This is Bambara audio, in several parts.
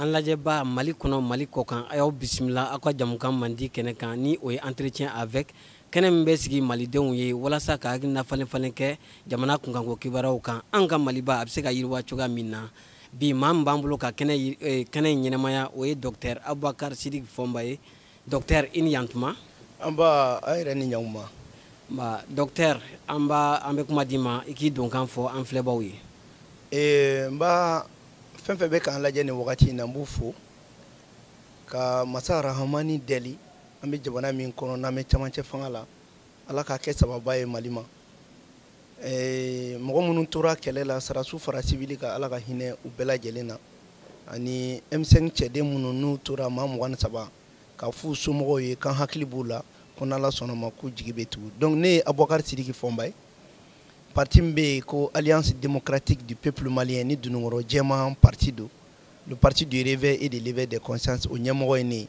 An lajɛba Mali kɔnɔ, Mali kɔkan, a y'aw bisimila aw ka jamukan mandi kɛnɛ kan, ni o ye Entretien avec, kɛnɛ min bɛ sigi malidenw ye walasa ka hakilina falen falen kɛ jamana kunkanko kibaruyaw kan, an ka Maliba a bɛ se ka yiriwa cogoya min na. Bi, maa min b'an bolo ka kɛnɛ in ɲɛnamaya, o ye docteur Abubakar Sidiki Fɔnba ye. Docteur, i ni yantuma. An ba, a yɛrɛ ni ɲankuma. Ba docteur, an b'a an bɛ kuma d'i ma, i k'i donkan fɔ an filɛbaw ye. N b'a fɛn fɛn bɛ k'an lajɛ nin wagati in na, n b'u fo ka masa Rahamani deli. An bɛ jamana min kɔnɔ, n'an bɛ camancɛ fanga la, Ala k'a kɛ sababa ye Mali ma. Mɔgɔ minnu tora kɛlɛ la, sarasiw fara civil kan, Ala ka hinɛ u bɛɛ lajɛlen na, ani M5 cɛden minnu n'u tora, maa 23, ka f'u somɔgɔw ye k'an hakili b'u la, ko n'Ala sɔnna ma, k'u jigi bɛ tugu. Donc ne ye Abubakar Sidiki Fɔnba ye, parti min bɛ yen ko Alliance démocratique du peuple malien, ni Dununkɔrɔ jɛman parti don, le parti du réveil et de l'éveil des consciences, o ɲɛmɔgɔ ye ne ye.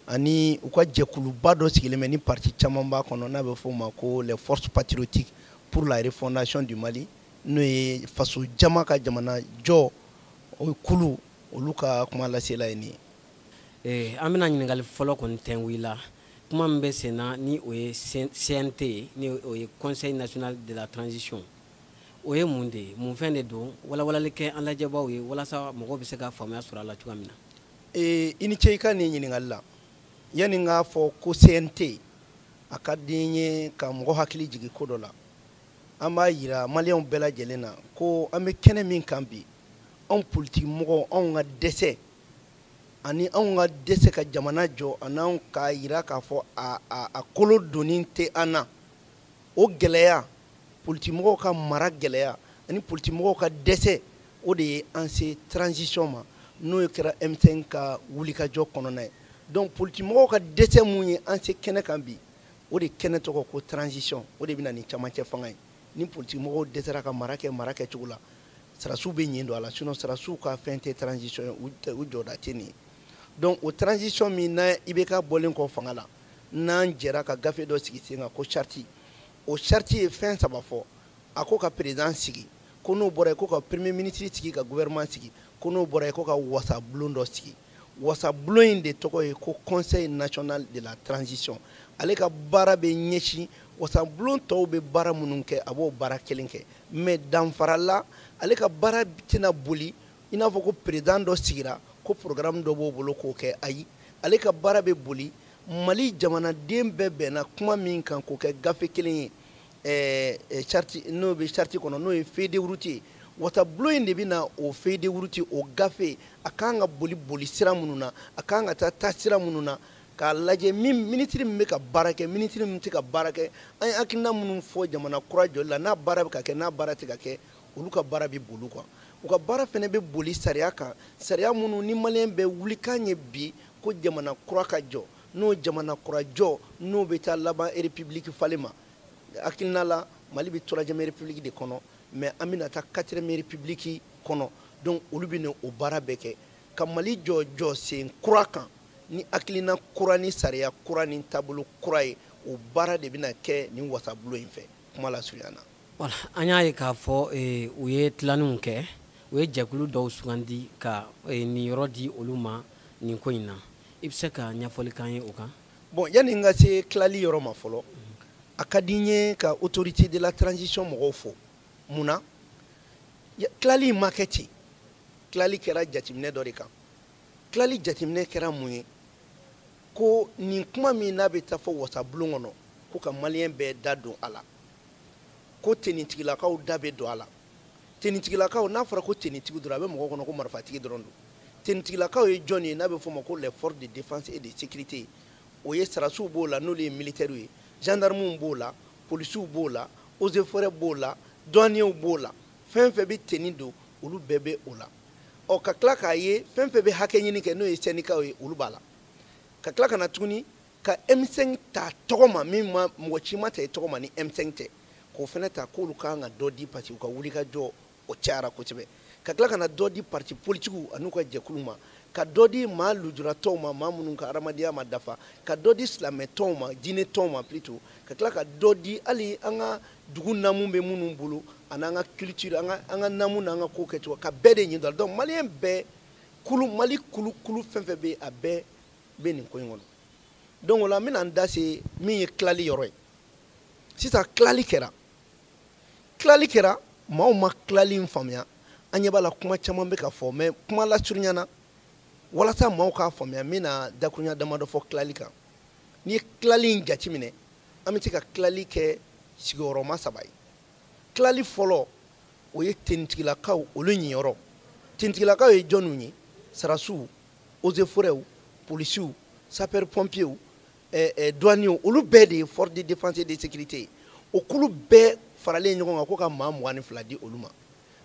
Ani u ka jɛkuluba dɔ sigilen bɛ ni parti caman b'a kɔnɔ, n'a bɛ f'o ma ko les forces patriotiques pour la refondation du Mali, n'o ye faso jama ka jamana jɔ o kulu, olu ka kuma lasela ye nin ye. An bɛna ɲininkali fɔlɔ kɔni tɛnku i la. Kuma min bɛ sen na, ni o ye CNT ye, ni o ye Conseil national de la transition, o ye mun de ye? Mun fɛn de don? Walawalali kɛ an lajɛbaaw ye walasa mɔgɔw bɛ se ka faamuya sɔrɔ a la cogoya min na. I ni ce i ka nin ɲininkali la. Yanni n k'a fɔ ko CNT, a ka di n ye ka mɔgɔ hakili jigin ko dɔ la. An b'a yira maliyɛnw bɛɛ lajɛlen na ko an bɛ kɛnɛ min kan bi, anw politiki mɔgɔw, anw ka dɛsɛ ani anw ka dɛsɛ ka jamana jɔ, ani anw k'a yira k'a fɔ a kolo donni tɛ an na, o gɛlɛya, politiki mɔgɔw ka mara gɛlɛya ani politiki mɔgɔw ka dɛsɛ, o de ye an se transition ma, n'o kɛra M5 ka wulikajɔ kɔnɔna ye. Donc politiki mɔgɔw ka dɛsɛ mun ye an se kɛnɛ kan bi, o de kɛnɛ tɔgɔ ko transition. O de bɛ na ni camancɛ fanga ye. Ni politiki mɔgɔw dɛsɛra ka mara kɛ mara kɛcogo la, sarasiw bɛ ɲin don a la, sinon sarasiw ka fɛn tɛ transition ye, u jɔda tɛ nin ye. Donc o transition min n'a IBK bɔlen kɔ fanga la, n'an jɛra ka gafe dɔ sigi sen kan ko charte, o charte ye fɛn saba fɔ. A ko ka président sigi, ko n'o bɔra yen, ko ka premier ministre sigi, ka gouvernement sigi, ko n'o bɔra yen, ko ka wasabulon dɔ sigi. Wasabulon in de tɔgɔ ye ko Conseil national de la transition. Ale ka baara bɛ ɲɛsin wasabulon tɔw bɛ baara minnu kɛ, a b'o baara kelen kɛ, mais danfara la, ale ka baara tɛna boli i n'a fɔ ko président dɔ sigira ko programme dɔ b'o bolo k'o kɛ. Ayi, ale ka baara bɛ boli Mali jamanaden bɛɛ bɛnna kuma min kan k'o kɛ gafe kelen ye, charte, n'o bɛ charte kɔnɔ, n'o ye feuille de route ye. Wasabulon in de bɛ na o feuille de route, o gafe, a kan ka boli boli sira minnu na, a kan ka taa taa sira minnu na, k'a lajɛ min ministre min bɛ ka baara kɛ, ministre min tɛ ka baara kɛ, an ye hakilina minnu fɔ jamana kura jɔli la, n'a baara bɛ ka kɛ, n'a baara tɛ ka kɛ, olu ka baara bɛ boli kan. U ka baara fana bɛ boli sariya kan, sariya minnu ni maliyɛn bɛ wuli kan ye bi ko jamana kura ka jɔ, n'o jamana kura jɔ, n'o bɛ taa laban république falen ma. Hakilina la, Mali bɛ troisième république de kɔnɔ, mais an bɛna taa quatrième république kɔnɔ. Donc olu bɛ na o baara bɛɛ kɛ ka Mali jɔ jɔ sen kura kan, ni hakilina kura, ni sariya kura, ni taabolo kura ye. O baara de bɛna kɛ nin wasabulon in fɛ, kuma la surunya na. Voilà, an y'a ye k'a fɔ u ye tilaniw kɛ, u ye jɛkulu dɔw sugandi ka nin yɔrɔ di olu ma nin ko in na. I bɛ se ka ɲɛfɔli k'an ye o kan? Bon, yanni n ka se tilali yɔrɔ ma fɔlɔ, a ka di n ye ka autorité de la transition mɔgɔw fo. Mun na tilali in ma kɛ ten? Tilali kɛra jateminɛ dɔ de kan. Tilali jateminɛ kɛra mun ye? Ko nin kuma min n'a bɛ taa fɔ wasabulon kɔnɔ, ko ka maliyɛn bɛɛ da don a la, ko tenitigilakaw da bɛ don a la. Tenitigilakaw, n'a fɔra ko tenitigi dɔrɔn, a bɛ mɔgɔ kɔnɔ ko marifatigi dɔrɔn don. Tenitigilakaw ye jɔn ye? N'a bɛ f'o ma ko les forces de défense et de sécurité, o ye sarasiw b'o la, n'olu ye militaires ye, gendarmew b'o la, polisiw b'o la, eaux et forêts b'o la, douaniers b'o la, fɛn fɛn bɛ teni don, olu bɛɛ bɛ o la. Ɔ, ka tila k'a ye fɛn fɛn bɛ hakɛ ɲini kɛ, n'o ye syndicat ye, olu b'a la. Ka tila ka na tuguni ka M5 ta tɔgɔ ma, min ma mɔgɔ si ma ta i tɔgɔ ma ni M5 tɛ, k'o fana ta k'olu kan ka dɔ di, parce que u ka wulikajɔ o cayara kosɛbɛ. Ka tila ka na dɔ di parti politiques an'u ka jɛkulu ma, ka dɔ di maa lujuratɔw ma, maa minnu ka adamadenya ma dafa, ka dɔ di silamɛtɔnw ma, diinɛtɔnw ma plutôt, ka tila ka dɔ di hali an ka dugu naamu bɛ minnu bolo, ani an ka culture, an ka naamu n'an ka ko kɛcogo, ka bɛɛ de ɲin dɔn. Donc maliyɛn bɛɛ Kulu Mali kulu kulu fɛn fɛn bɛ yen, a bɛɛ bɛ nin ko in kɔnɔ. Donc o la n bɛna n da se min ye tilali yɔrɔ ye sisan. Tilali kɛra, tilali kɛra, maaw ma tilali in faamuya. An ɲɛ b'a la, kuma caman bɛ ka fɔ, mais kuma lasurunya na, walasa maaw k'a faamuya, n bɛna dakurunya damadɔ fɔ tilali kan. N'i ye tilali in jateminɛ, an bɛ se ka tilali kɛ sigiyɔrɔma saba ye. Tilali fɔlɔ, o ye tenitigilakaw olu ɲiyɔrɔ. Tenitigilakaw ye jɔnniw ye? Sarasiw, eaux et forêts, polisiw, sapeur pompiers, douaniers, olu bɛɛ de ye force de défense et de sécurité ye. O kulu bɛɛ faralen ɲɔgɔn kan ko ka maa 22 di olu ma.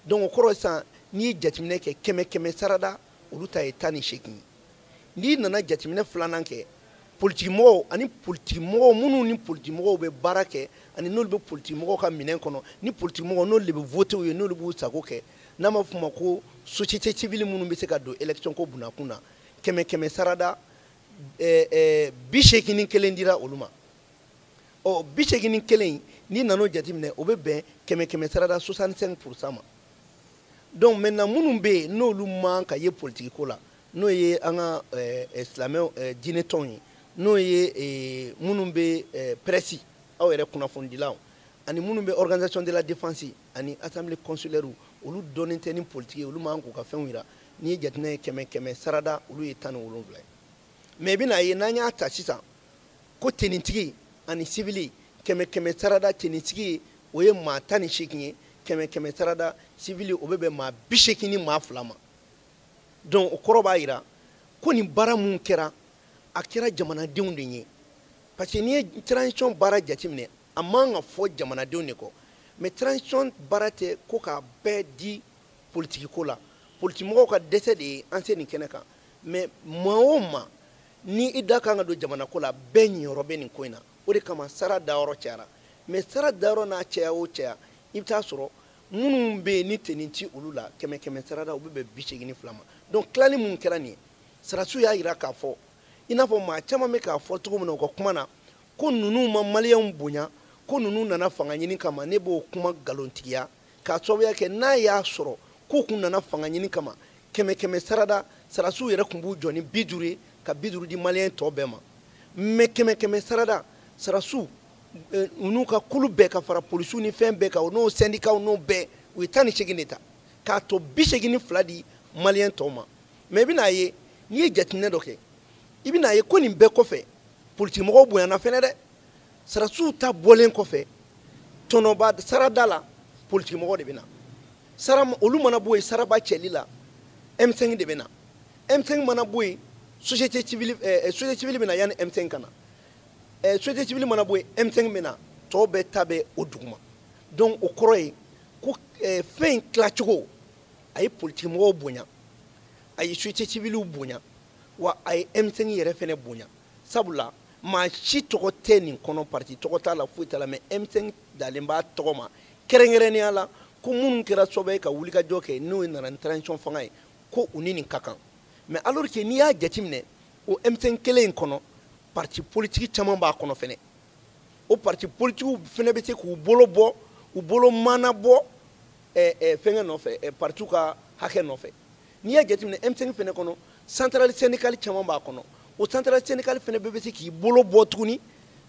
Donc o kɔrɔ sisan, n'i ye jateminɛ kɛ, kɛmɛ kɛmɛ sarada, olu ta ye 18 ye. N'i nana jateminɛ filanan kɛ, politikimɔgɔw ani politikimɔgɔw minnu ni politikimɔgɔw bɛ baara kɛ, ani n'olu bɛ politikimɔgɔw ka minɛn kɔnɔ, ni politikimɔgɔw n'olu de bɛ voter u ye, n'olu b'u sago kɛ, n'an b'a f'o ma ko société civile, minnu bɛ se ka don élection ko bunakun na, kɛmɛ kɛmɛ sarada, 81 dira olu ma. Ɔ 81, n'i nan'o jateminɛ, o bɛ bɛn kɛmɛ kɛmɛ sarada 65% ma. Donc maintenant, minnu bɛ yen n'olu man ka ye politiki ko la, n'o ye an ka silamɛw diinɛ tɔnw ye, n'o ye minnu bɛ presse, aw yɛrɛ kunnafonidilaw, ani minnu bɛ organisation de la défense ani assemblée consulaire, olu dɔnnen tɛ ni politiki ye, olu man k'u ka fɛnw yira. N'i ye jateminɛ ye, kɛmɛ kɛmɛ sarada, olu ye 17 ye. Mais i bɛna ye, n'an y'a ta sisan ko tenitigi ani civil, kɛmɛ kɛmɛ sarada, tenitigi o ye maa 18 ye, kɛmɛ kɛmɛ sarada, civil o bɛ bɛn maa 82 ma. Donc o kɔrɔ b'a yira ko nin baara mun kɛra, a kɛra jamanadenw de ye, parce que n'i ye transition baara jateminɛ, a man ka fɔ jamanadenw de kɔ. Mais transition baara tɛ ko k'a bɛɛ di politiki ko la. Politikimɔgɔw ka dɛsɛ de ye an se nin kɛnɛ kan. Mais maa o maa ni i da kan ka don jamana ko la, bɛɛ ɲiyɔrɔ bɛ nin ko in na. O de kama sara dayɔrɔ cayara. Mais sara dayɔrɔ n'a caya o caya, i bɛ taa sɔrɔ minnu bɛ yen ni tenue ti olu la, kɛmɛ kɛmɛ sarada, u bɛ bɛn 82 ma. Donc tilali mun kɛra nin ye, sarasiw y'a yira k'a fɔ, i n'a fɔ maa caman bɛ k'a fɔ cogo min na u ka kuma na, ko ninnu ma maliyɛnw bonya, ko ninnu nana fanga ɲini kama. Ne b'o kuma nkalontigiya, k'a sababuya kɛ n'a y'a sɔrɔ k'u kun nana fanga ɲini kama, kɛmɛ kɛmɛ sarada, sarasiw yɛrɛ tun b'u jɔ ni 50 ye, ka 50 di maliyɛn tɔ bɛɛ ma. Mais kɛmɛ kɛmɛ sarada, sarasiw u n'u ka kulu bɛɛ ka fara polisiw ni fɛn bɛɛ kan, o n'o syndicats n'o bɛɛ, u ye 18 de ta k'a tɔ 82 di maliyɛn tɔw ma. Mais i bɛn'a ye, n'i ye jateminɛ dɔ kɛ, i bɛn'a ye ko nin bɛɛ kɔfɛ, politikimɔgɔw bonyana fɛnɛ dɛ. Sarasiw ta bɔlen kɔfɛ, tɔnɔba sarada la, politikimɔgɔ de bɛ na. Sara olu mana bɔ yen, saraba cɛli la, M5 de bɛ na. M5 mana bɔ yen, société civile, société civile bɛ na yanni M5 ka na. Société civile mana bɔ yen, M5 bɛ na, tɔw bɛɛ ta bɛ o duguma. Donc o kɔrɔ ye ko fɛn in tilacogo, a ye politikimɔgɔw bonya, a ye société civile bonya, wa a ye M5 yɛrɛ fɛnɛ bonya, sabula maa si tɔgɔ tɛ nin kɔnɔ, parti tɔgɔ t'a la, foyi t'a la, mais M5 dalen b'a tɔgɔ ma kɛrɛnkɛrɛnnenya la, ko minnu kɛra sababu ye ka wulikajɔ kɛ, n'o nana ni transition fanga ye, ko u ni nin ka kan. Mais alors que n'i y'a jateminɛ, o M5 kelen in kɔnɔ, parti politique caman b'a kɔnɔ fɛnɛ. O parti politique fɛnɛ bɛ se k'u bolo bɔ, u bolo mana bɔ fɛnkɛ nɔfɛ, partiw ka hakɛ nɔfɛ. N'i y'a jateminɛ, M5 fɛnɛ kɔnɔ, centrale syndicale caman b'a kɔnɔ. O centrale syndicale fɛnɛ bɛɛ bɛ se k'i bolo bɔ tuguni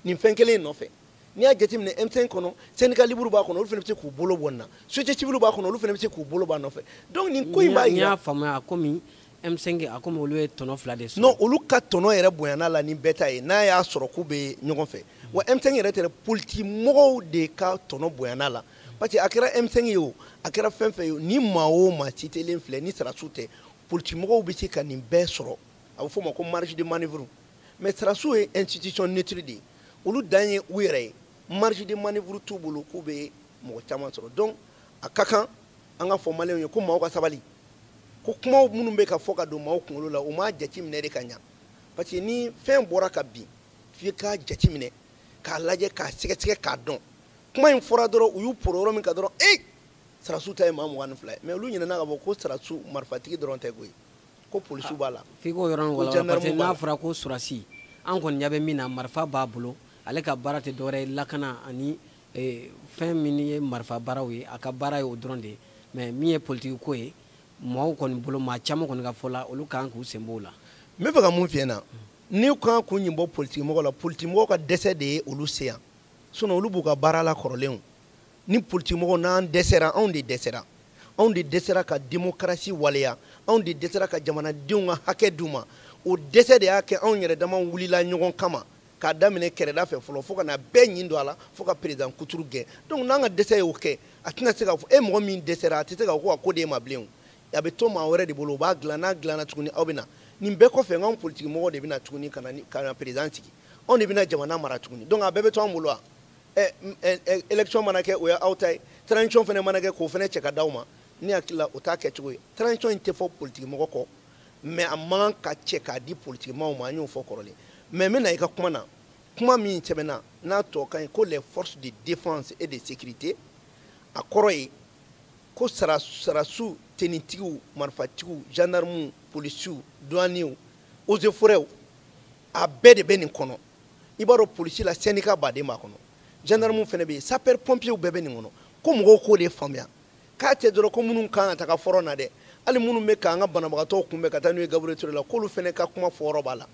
nin fɛn kelen in nɔfɛ. N'i y'a jateminɛ, M5 kɔnɔ, syndicat libre b'a kɔnɔ, olu fɛnɛ bɛ se k'u bolo bɔ nin na. Société civile b'a kɔnɔ, olu fɛnɛ bɛ se k'u bolo bɔ a nɔfɛ. Donc nin ko in b'a N'i yira y'a faamuya, komi M5, a komi olu ye tɔnɔ fila de sɔrɔ. Non, olu ka tɔnɔ yɛrɛ bonyana la ni bɛɛ ta ye, n'a y'a sɔrɔ k'u bɛ ɲɔgɔn fɛ. Wa M5 yɛrɛ tɛ dɛ, politique mɔgɔw de ka tɔnɔ bonyana la, parce que a kɛra M5 ye o, a kɛra fɛn fɛn ye o, ni maa o maa citelen filɛ ni sarasiw tɛ, politique mɔgɔw bɛ se ka nin bɛɛ sɔrɔ. A bɛ f'o ma ko marge de manœuvre. Mais sarasiw ye institution neutre de ye, olu dan ye u yɛrɛ ye, marge de manœuvre t'u bolo k'u bɛ mɔgɔ caman sɔrɔ. Donc a ka kan an ka fɔ maliyɛnw ye ko maaw ka sabali, ko kumaw minnu bɛ ka fɔ ka don maaw kunkolo la, u m'a jateminɛ de ka ɲa, parce que ni fɛn bɔra ka bin, f'i k'a jateminɛ, k'a lajɛ, k'a sɛgɛsɛgɛ, k'a dɔn. Kuma in fɔra dɔrɔn, u y'u poro yɔrɔ min kan dɔrɔn, ee, sarasiw ta ye maa 22 ye. Mais olu ɲinɛna k'a fɔ ko sarasiw marifatigi dɔrɔn tɛ koyi, ko polisiw b'a la. F'i k'o yɔrɔnin Ko walawala, parce que gendarme b'a n'a la. fɔra ko surasi, an kɔni ɲɛ bɛ min na, marifa b'a bolo, ale ka baara tɛ dɔwɛrɛ ye lakana ani fɛn min ye marifa baaraw ye, a ka baara ye o dɔrɔn de ye. Mais min ye politiki ko ye Maaw kɔni bolo, maa caman kɔni ka fɔ la, olu kan k'u sen b'o la. N bɛ fɛ ka mun f'i ɲɛna, n'i kan k'u ɲin bɔ politikimɔgɔ la, politikimɔgɔw ka dɛsɛ de ye olu se yan. Sinon olu b'u ka baara la kɔrɔlenw. Ni politikimɔgɔw n'an dɛsɛra, anw de dɛsɛra. Anw de dɛsɛra ka démocratie waleya, anw de dɛsɛra ka jamanadenw ka hakɛ d'u ma. O dɛsɛ de y'a kɛ anw yɛrɛ dama wulila ɲɔgɔn kama, k'a daminɛ kɛrɛda fɛ fɔlɔ, fo ka na bɛɛ ɲin don a la, fo ka président Kuturu gɛn. Donc n'an ka dɛsɛ y'o kɛ, a tɛna se k'a fɔ e mɔgɔ min dɛsɛra, a tɛ se k'a fɔ ko ka ko d'e ma bilen. O a bɛ to maa wɛrɛ de bolo, o b'a dilan. N'a dilanna tuguni, aw bɛ na nin bɛɛ kɔfɛ, n k'anw politique mɔgɔw de bɛ na tuguni ka na président sigi, anw de bɛna jamana mara tuguni. Donc a bɛɛ bɛ to an bolo wa. Ɛ élection mana kɛ, o ye aw ta ye. Transition fana mana kɛ, k'o fana cɛ ka d'aw ma, ne hakili la o t'a kɛcogo ye. Transition in tɛ fɔ politique mɔgɔ kɔ, mais a man kan ka cɛ k'a di politique maaw ma. An y'o fɔ kɔrɔlen. Mais n bɛ na i ka kuma na, kuma min sɛbɛnna n'a tɔ ka ɲi, ko les forces de défense et de sécurité, a kɔrɔ ye ko sarasiw, tenitigiw, marifatigiw, gendarmew, polisiw, douaniers, eaux et forêts, a bɛɛ de bɛ nin kɔnɔ. I b'a dɔn, polisi la, syndicat baden b'a kɔnɔ, gendarmew fana bɛ yen, sapeur pompiers bɛɛ bɛ nin kɔnɔ. Ko mɔgɔw k'o de faamuya, k'a tɛ dɔrɔn ko minnu kan ka taga front na dɛ, hali minnu bɛ k'an ka banabagatɔw kunbɛn ka taa n'u ye Gabriel Touré la, k'olu fana ka kuma fɔyɔrɔ b'a la,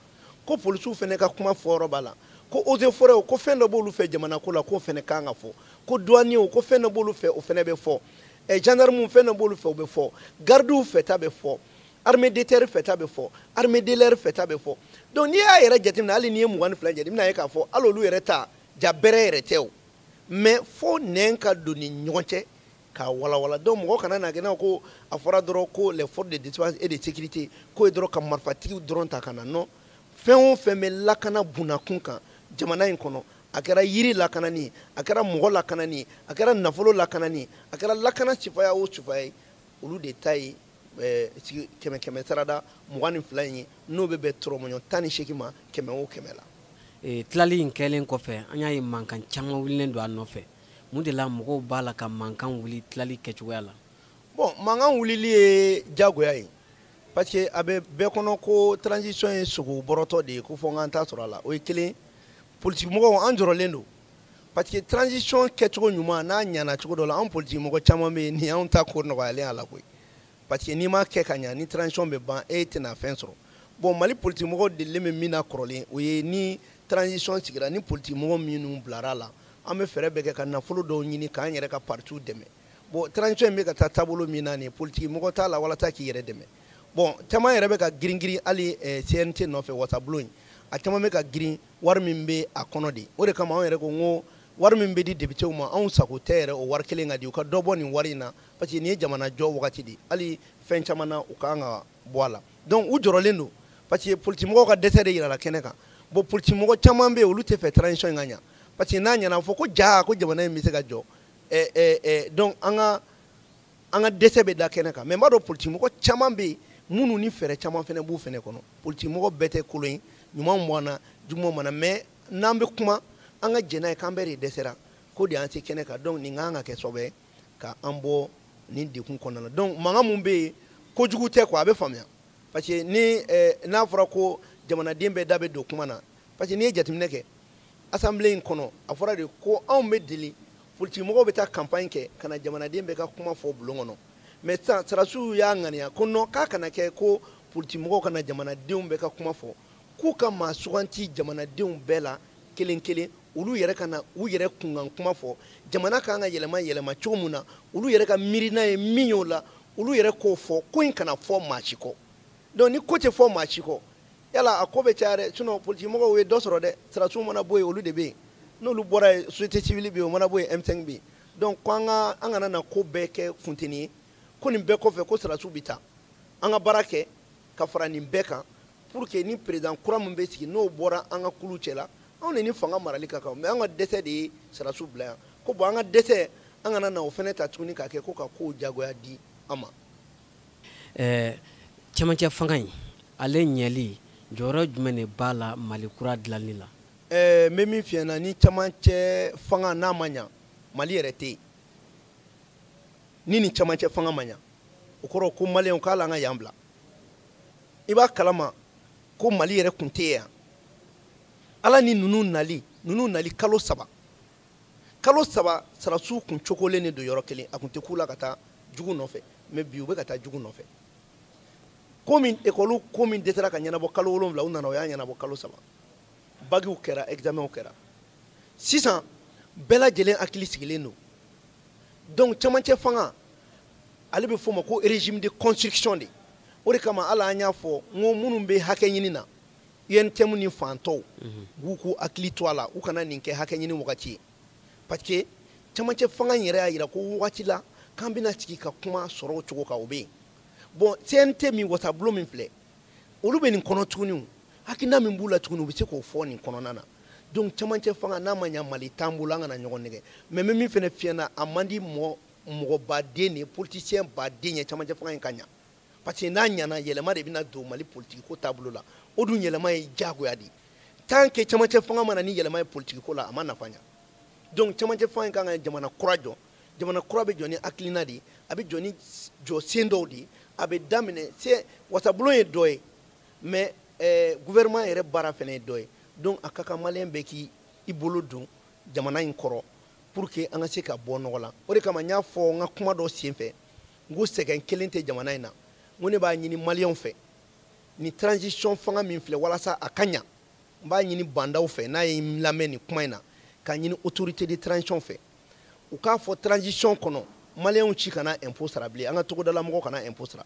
ko polisiw fana ka kuma fɔyɔrɔ b'a la, ko eaux et forêts, ko fɛn dɔ b'olu fɛ jamana ko la, k'o fana kan ka fɔ, ko douaniers, ko fɛn dɔ b'olu fɛ, o fana bɛ fɔ, gendarmew, fɛn dɔ b'olu fɛ, o bɛ fɔ, gardiw fɛ ta bɛ fɔ, armée de terre fɛ ta bɛ fɔ, armée de l'air fɛ ta bɛ fɔ. Donc n'i y'a yɛrɛ jateminɛ, hali n'i ye 22 jate, i bɛna ye k'a fɔ hali olu yɛrɛ ta ja bɛrɛ yɛrɛ tɛ o. Mais fo nɛn ka don ni ɲɔgɔn cɛ k'a walawala. Donc mɔgɔ kana na kɛ n'a ko a fɔra dɔrɔn ko les forces de défense et de sécurité, k'o ye dɔrɔn ka marifatigiw dɔrɔn ta ka na. Non, fɛn o fɛn bɛ lakana bunakun kan jamana in kɔnɔ, a kɛra yiri lakanani ye, a kɛra mɔgɔ lakanani ye, a kɛra nafolo lakanani ye, a kɛra lakana sifaya o sifaya ye, olu de ta ye sigi kɛmɛ kɛmɛ sarada 22 in ye, n'o bɛ bɛn tɔrɔmɔɲɔ 18 ma kɛmɛ o kɛmɛ la. Tilali in kɛlen kɔfɛ, an y'a ye mankan caman wulilen don a nɔfɛ. Mun de la mɔgɔw b'a la ka mankan wuli tilali kɛcogoya la? Bon, mankan wulili ye diyagoya ye, parce que a bɛ bɛɛ kɔnɔ ko transition ye sogo bɔrɔtɔ de ye, ko fɔ n k'an ta sɔrɔ a la. O ye kelen. Politique mɔgɔw, an jɔrɔlen don, parce que transition kɛcogo ɲuman n'a ɲana cogo dɔ la, an politique mɔgɔ caman bɛ yen, nin y'anw ta ko nɔgɔyalen a la koyi. Parce que n'i ma kɛ ka ɲa, ni transition bɛ ban, e tɛna fɛn sɔrɔ. Bon, Mali politique mɔgɔw delilen bɛ min na kɔrɔlen, o ye ni transition sigira, ni politique mɔgɔ minnu bilara a la, an bɛ fɛɛrɛ bɛɛ kɛ ka nafolo dɔw ɲini k'an yɛrɛ ka partiw dɛmɛ. Bon, transition in bɛ ka taa taabolo min na nin ye, politique mɔgɔ t'a la walasa k'i yɛrɛ dɛmɛ. Bon, caman yɛrɛ bɛ ka girin girin hali CNT nɔfɛ, wasabulon in, a caman bɛ ka girin wari min bɛ a kɔnɔ de. O de kama anw yɛrɛ ko n ko wari min bɛ di députéw ma, anw sago tɛ yɛrɛ o wari kelen ka di, u ka dɔ bɔ nin wari in na, parce que nin ye jamana jɔ wagati de, hali fɛn caman na u kan ka bɔ a la. Donc u jɔrɔlen don, parce que politique mɔgɔw ka dɛsɛ de yirala kɛnɛ kan. Bon, politique mɔgɔ caman bɛ yen, olu tɛ fɛ transition in ka ɲa, parce que n'a ɲɛna, a fɔ ko ja ko jamana in bɛ se ka jɔ. ɛ ɛ ɛ donc an ka dɛsɛ bɛ da kɛnɛ kan. Mais n b'a dɔn, politique mɔgɔ caman bɛ yen minnu ni fɛɛrɛ caman fana b'u fɛnɛ kɔnɔ. Politique mɔgɔ bɛɛ tɛ kolon ye, ɲuman b'an na, juguman b'an na. Mais n'an bɛ kuma, an ka jɛn n'a ye k'an bɛɛ de dɛsɛra, k'o de y'an se kɛnɛ kan. Donc nin kan ka kɛ sababu ye ka an bɔ nin degun kɔnɔna na. Donc mankan mun bɛ yen, kojugu tɛ quoi, a bɛ faamuya, parce que ni n'a fɔra ko jamanaden bɛɛ da bɛ don kuma na, parce que n'i ye jateminɛ kɛ assemblée in kɔnɔ, a fɔra de ko anw bɛ deli politique mɔgɔw bɛ taa campagne kɛ ka na jamanaden bɛɛ ka kuma fɔ bulon kɔnɔ. Mais sisan sarasiw y'a ŋaniya ko non, k'a kana kɛ ko politique mɔgɔw kana jamanadenw bɛɛ ka kuma fɔ, k'u ka maa suganti jamanadenw bɛɛ la kelen kelen, olu yɛrɛ ka na u yɛrɛ kunkan kuma fɔ, jamana kan ka yɛlɛma yɛlɛma cogo min na, olu yɛrɛ ka miirina ye min ye o la, olu yɛrɛ k'o fɔ, ko in kana fɔ maa si kɔ. Donc ni ko tɛ fɔ maa si kɔ, yala a ko bɛ caya dɛ. Sinon politique mɔgɔw ye dɔ sɔrɔ dɛ. Sarasiw mana bɔ yen, olu de bɛ yen. N'olu bɔra yen, société civile bɛ yen. O mana bɔ yen, M5 bɛ yen. Donc ko an ka an kana na ko bɛɛ kɛ funteni ye, ko nin bɛɛ kɔfɛ, ko sarasiw bɛ taa, an ka baara kɛ ka fara nin bɛɛ kan, pour que ni président kura min bɛ sigi, n'o bɔra an ka kulu cɛ la, anw de ni fanga marali ka kan. Mais an ka dɛsɛ de ye sarasiw bila yan. Ko bon, an ka dɛsɛ, an kana na o fɛnɛ ta tuguni k'a kɛ ko ka kow jagoya di an ma. Cɛmancɛ fanga in, ale ɲɛli, jɔyɔrɔ jumɛn de b'a la Mali kura dilanli la? N bɛ min f'i ɲɛna, ni cɛmancɛ fanga n'a ma ɲa, Mali yɛrɛ tɛ yen. Ni nin cɛmancɛ fanga ma ɲa, o kɔrɔ ko maliyɛnw k'ale an ka yan bila. I b'a kalama ko Mali yɛrɛ kun tɛ yan. Ala ni ninnu nali kalo 3, kalo 3, sarasiw kun cogolen de don yɔrɔ kelen, a kun tɛ k'u la ka taa jugu nɔfɛ. Mais bi u bɛ ka taa jugu nɔfɛ. Ko min école ko min dɛsɛra ka ɲɛnabɔ kalo 7, u nana o y'a ɲɛnabɔ kalo 3. Bagiw kɛra, examenw kɛra. Sisan bɛɛ lajɛlen hakili sigilen don. Donc cɛmancɛ fanga, ale bɛ fɔ o ma ko régime de construction de. O de kama hali an y'a fɔ n ko minnu bɛ hakɛ ɲini na, UNTM ni fantɔw, u k'u hakili to a la, u kana nin kɛ hakɛ ɲini wagati ye. Parce que cɛmancɛ fanga in yɛrɛ y'a jira ko wagati la k'an bɛna sigi ka kuma sɔrɔ o cogo kan, o bɛ yen. Bon, CNT min, wasabulon min filɛ, olu bɛ nin kɔnɔ tuguni o. Hakilina min b'u la tuguni, u bɛ se k'o fɔ nin kɔnɔna na. Donc cɛmancɛ fanga n'a ma ɲa, Mali t'an bolo, an kana ɲɔgɔn nɛgɛ. Mais n bɛ min fana f'i ɲɛna, a man di mɔgɔ baden de ye, politicien baden ye cɛmancɛ fanga in ka ɲa. Parce que n'a ɲana, yɛlɛma de bɛna don Mali politique ko taabolo la. O dun yɛlɛma ye diyagoya de ye. Tant que cɛmancɛ fanga ma na ni yɛlɛma ye politique ko la, a ma nafa ɲa. Donc cɛmancɛ fanga in kan ka jamana kura jɔ. Jamana kura bɛ jɔ ni hakilina de ye, a bɛ jɔ ni jɔsen dɔw de ye. A bɛ daminɛ se wasabulon ye dɔ ye, mais gouvernement yɛrɛ baara fana ye dɔ ye. Donc a ka kan maliyɛn bɛɛ k'i bolo don jamana in kɔrɔ pour que an ka se ka bɔ nɔgɔ la. O de kama n y'a fɔ n ka kuma dɔ senfɛ, n ko sɛgɛn kelen tɛ jamana in na. N ko ne b'a ɲini maliyɛnw fɛ, ni transition fanga min filɛ, walasa a ka ɲa, n b'a ɲini bandaw fɛ n'a ye n lamɛn nin kuma in na, k'a ɲini autorité de transition fɛ, u k'a fɔ transition kɔnɔ maliyɛnw ci kana impôt sara bilen, an ka togodalamɔgɔw kana impôt sara,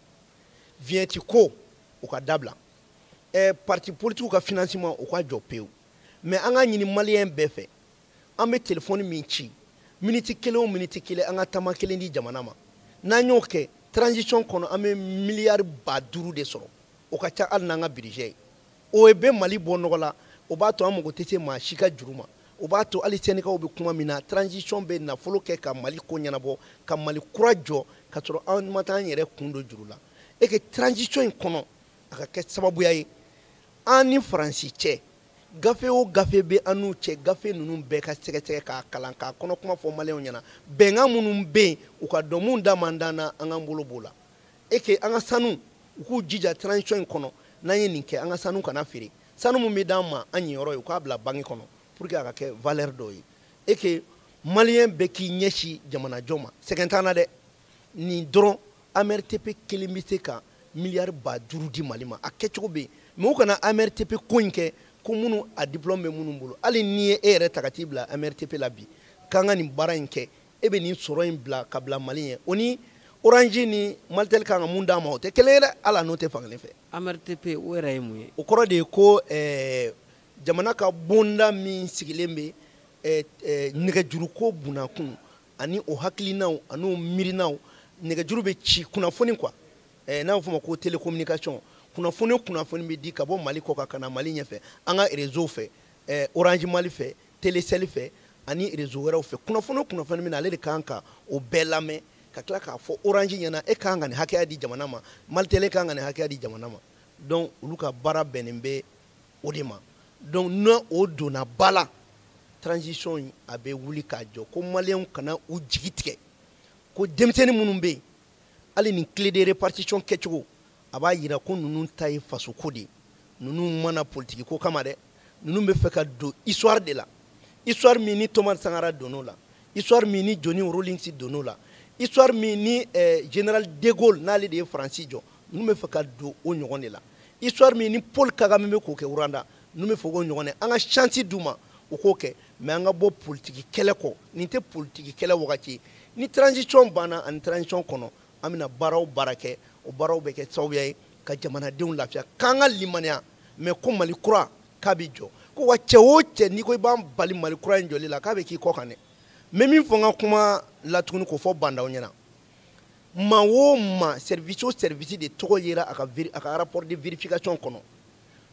vignette ko u ka dabila, parti politique ka financement u ka jɔ pewu. Mais an ka ɲini maliyɛn bɛɛ fɛ, an bɛ téléphone min ci miniti kelen o miniti kelen, an ka taama kelen di jamana ma. N'an y'o kɛ transition kɔnɔ, an bɛ miliyari 5000 de sɔrɔ, o ka ca hali n'an ka budget ye. O bɛ Mali bɔ nɔgɔ la, o b'a to an mago tɛ se maa si ka juru ma, o b'a to hali syndicat bɛ kuma min na, transition bɛ nafolo kɛ ka Mali ko ɲɛnabɔ, ka Mali kura jɔ, ka sɔrɔ an ma taa an yɛrɛ kun don juru la. Et que transition in kɔnɔ, a ka kɛ sababuya ye an ni Faransi cɛ, gafe o gafe bɛ an n'u cɛ, gafe ninnu bɛɛ ka sɛgɛsɛgɛ k'a kalan, k'a kɔnɔ kuma fɔ maliyɛnw ɲɛna. Bɛnkan minnu bɛ yen, u ka dɔn mun da man d'an na, an k'an bolo b'o la. Et que an ka sanu, u k'u jija transition in kɔnɔ, n'an ye nin kɛ, an ka sanu kana feere. Sanu min bɛ d'an ma an ɲiyɔrɔ ye, u k'a bila banque kɔnɔ pour que a ka kɛ valeur dɔ ye. Et que maliyɛn bɛɛ k'i ɲɛsin jamanajɔ ma. Sɛgɛn t'an na dɛ. Nin dɔrɔn AMRTP kelen bɛ se ka miliyari 5000 di Mali ma, a kɛcogo bɛ yen. Mais u kana AMRTP ko in kɛ ko minnu a diplôme bɛ minnu bolo. Hali n'i ye e yɛrɛ ta ka t'i bila AMRTP la bi, k'an ka nin baara in kɛ, e bɛ nin sɔrɔ in bila ka bila Mali ɲɛ, o ni Orange ni Malitel kan ka mun d'a ma, o tɛ kelen ye dɛ, hali a n'o tɛ fankelen fɛ. AMRTP o yɛrɛ ye mun ye? O kɔrɔ de ye ko jamana ka bonda min sigilen bɛ nɛgɛjuruko bunakun ani o hakilinaw ani o miirinaw, nɛgɛjuru bɛ ci kunnafoni quoi, n'a bɛ f'o ma ko télécommunication, kunnafoni kunnafoni bɛ di ka bɔ Mali kɔ kan ka na Mali ɲɛfɛ, an ka réseau fɛ, Orange Mali fɛ, Telecel fɛ ani réseau wɛrɛw fɛ. Kunnafoni kunnafoni min na, ale de kan ka o bɛɛ lamɛn ka tila k'a fɔ Orange ɲɛna, e kan ka nin hakɛya di jamana ma, Malitel kan ka nin hakɛya di jamana ma. Donc olu ka baara bɛnnen bɛ o de ma. Donc n'o o donna ba la, transition in a bɛ wuli k'a jɔ, ko maliyɛnw kana u jigi tigɛ, ko denmisɛnnin minnu bɛ yen, hali nin clé de répartition kɛcogo, a b'a yira ko ninnu ta ye fasoko de ye. Ninnu mana politique ko kama dɛ, ninnu bɛ fɛ ka don histoire de la, histoire min ni Thomas Sankara donn'o la, histoire min ni Johnny Rawlings donn'o la, histoire min ni général de Gaulle n'ale de ye Faransi jɔ, ninnu bɛ fɛ ka don o ɲɔgɔn de la, histoire min ni Paul Kagame bɛ k'o kɛ Rwanda, ninnu bɛ fɛ k'o ɲɔgɔn de. An ka chance d'u ma u k'o kɛ, mais an ka bɔ politique kɛlɛ kɔ. Nin tɛ politique kɛlɛ wagati ye. Ni transition banna ani transition kɔnɔ, an bɛna baara o baara kɛ, o baaraw bɛ kɛ sababuya ye ka jamanadenw lafiya, k'an ka limaniya. Mais ko Mali kura k'a bɛ jɔ, ko wa cɛ o cɛ n'i ko i b'an bali Mali kura in jɔli la, k'a bɛ k'i kɔ kan dɛ. N bɛ min fɔ n ka kuma la tuguni k'o fɔ bandaw ɲɛna, maa o maa, service o service de tɔgɔ yera a ka rapport de vérification kɔnɔ,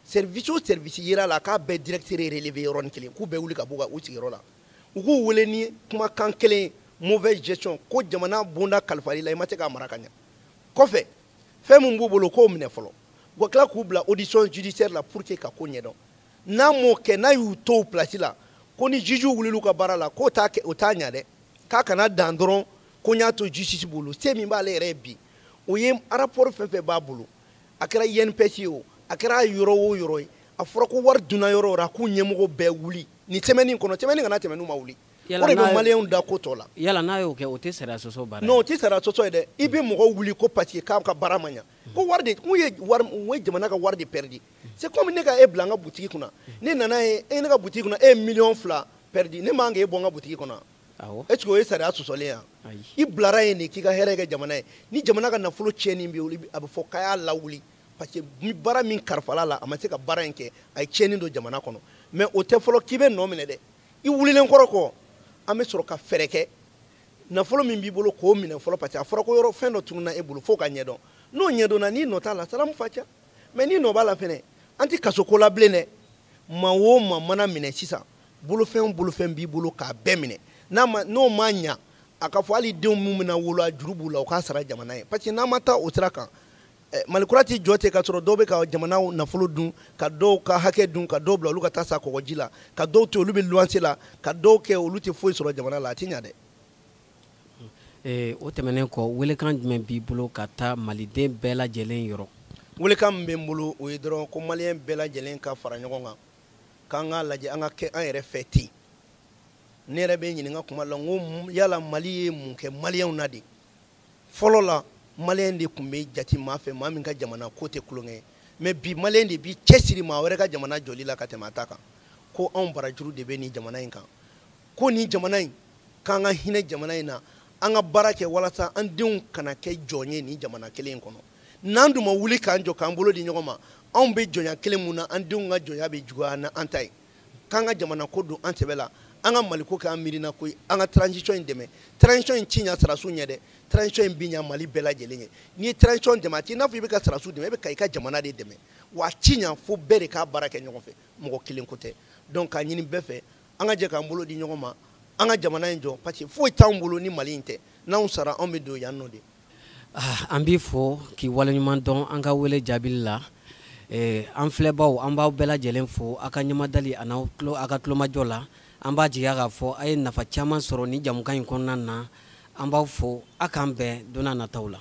service o service yera la, k'a bɛɛ directeur relevé yɔrɔnin kelen, k'u bɛɛ wuli ka bɔ u sigiyɔrɔ la, u k'u wele ni kumakan kelen ye, mauvaise gestion, ko jamana bonda kalifali la, i ma se k'a mara ka ɲɛ. Kɔfɛ fɛn min b'u bolo, k'o minɛ fɔlɔ, u ka tila k'u bila audition judiciaire la pour que ka ko ɲɛdɔn. N'a m'o kɛ, n'a y'u to o place la, ko ni juge wulil'u ka baara la, k'o t'a kɛ, o t'a ɲɛ dɛ, k'a kana dan dɔrɔn ko n y'a to justice bolo. Se min b'ale yɛrɛ ye bi, o ye rapport fɛn fɛn b'a bolo, a kɛra INPS ye o, a kɛra yɔrɔ o yɔrɔ ye, a fɔra ko wari dunna yɔrɔ o yɔrɔ, a k'u ɲɛmɔgɔ bɛɛ wuli nin semaine in kɔnɔ, semaine kana tɛmɛ n'u ma wuli. O de bɛ maliyɛnw da ko tɔ la. Yala n'a y'o kɛ, o tɛ sariya sɔsɔ baara ye? Non, o tɛ sariya sɔsɔ ye dɛ. I bɛ mɔgɔw wuli ko parce que k'a ka baara ma ɲa, ko wari de k'u ye wari, u ye jamana ka wari de perdu. C'est comme ne ka e bila n ka boutique kunna, ne nana ye e ne ka boutique kunna, e ye miliyɔn 2 perdu, ne man k'e bɔ n ka boutique kɔnɔ? Awɔ. Est ce que o ye sariya sɔsɔlen ye wa? Ayi. I bilara yen de k'i ka hɛrɛ kɛ jamana ye. Ni jamana ka nafolo tiɲɛni bɛ yen, a bɛ fɔ k'a y'a lawuli parce que ni baara min kalifala la, a ma se ka baara in kɛ, a ye tiɲɛni don jamana kɔnɔ. Mais o tɛ fɔlɔ k'i bɛ nɔ minɛ dɛ. I wulilen kɔrɔ kɔ, an bɛ sɔrɔ ka fɛɛrɛ kɛ nafolo min b'i bolo k'o minɛ fɔlɔ, parce que a fɔra ko yɔrɔ fɛn dɔ tununna e bolo, f'o ka ɲɛdɔn. N'o ɲɛdɔnna, n'i nɔ t'a la, salamu fa ca. Mais n'i nɔ b'a la fɛnɛ, an tɛ kaso ko la bilen dɛ. Maa o maa mana minɛ sisan, bolofɛn o bolofɛn b'i bolo, k'a bɛɛ minɛ. N'a ma, n'o ma ɲa, a ka fɔ hali denw min bɛna wolo, a juru b'u la, u k'a sara jamana ye, parce que n'an ma taa o sira kan, Mali kura ti jɔ ten ka sɔrɔ dɔw bɛ ka jamana nafolo dun, ka dɔw ka hakɛ dun, ka dɔw bila olu ka taa sa kɔgɔji la, ka dɔw to olu bɛ luwanse la, ka dɔw kɛ olu tɛ foyi sɔrɔ jamana la. A ti ɲa dɛ. O tɛmɛnen kɔ, welekan jumɛn b'i bolo ka taa maliden bɛɛ lajɛlen yɔrɔ? Welekan min bɛ n bolo, o ye dɔrɔn ko maliyɛn bɛɛ lajɛlen ka fara ɲɔgɔn kan, k'an k'a lajɛ an ka kɛ an yɛrɛ fɛ ten. Ne yɛrɛ bɛ ɲininka kuma la, n ko yala Mali ye mun kɛ maliyɛnw na de? Fɔlɔ la, maliyɛn de tun bɛ jate maa fɛ, maa min ka jamana ko tɛ tulonkɛ ye. Mais bi, maliyɛn de b'i cɛsiri maa wɛrɛ ka jamana jɔli la ka tɛmɛ a ta kan. Ko anw barajuru de bɛ nin jamana in kan, ko nin jamana in, k'an ka hinɛ jamana in na, an ka baara kɛ walasa an denw kana kɛ jɔn ye nin jamana kelen in kɔnɔ. N'an dun ma wuli k'an jɔ, k'an bolo di ɲɔgɔn ma, anw bɛ jɔnya kelen mun na, an denw ka jɔnya bɛ juguya ni an ta ye. K'an ka jamana ko don an sɛbɛ la, an ka Maliko kɛ an miirina ko ye, an ka transition in dɛmɛ. Transition in ti ɲa sɔrɔdasiw ɲɛ dɛ, transition in bi ɲa Mali bɛɛ lajɛlen ye. N'i ye transition dɛmɛ, a t'i n'a fɔ i bɛ ka sɔrɔdasiw dɛmɛ, e bɛ ka i ka jamana de dɛmɛ. Wa a ti ɲa fo bɛɛ de k'a baara kɛ ɲɔgɔn fɛ, mɔgɔ kelen ko tɛ. Donc k'a ɲini bɛɛ fɛ, an ka jɛ k'an bolo di ɲɔgɔn ma, an ka jamana in jɔ, parce que foyi t'anw bolo ni Mali in tɛ. N'anw sara, anw bɛ don yan nɔ de. An b'i fo k'i waleɲuman dɔn an ka wele jaabili la. An filɛbaw, an b'aw bɛɛ lajɛlen fo aw ka ɲɛmadali a n'aw tulo, aw ka tulomajɔ la. An b'a jigiya k'a fɔ a ye nafa caman sɔrɔ ni jamukan in kɔnɔna na. An b'aw fo, a k'an bɛn don n'a nataw la.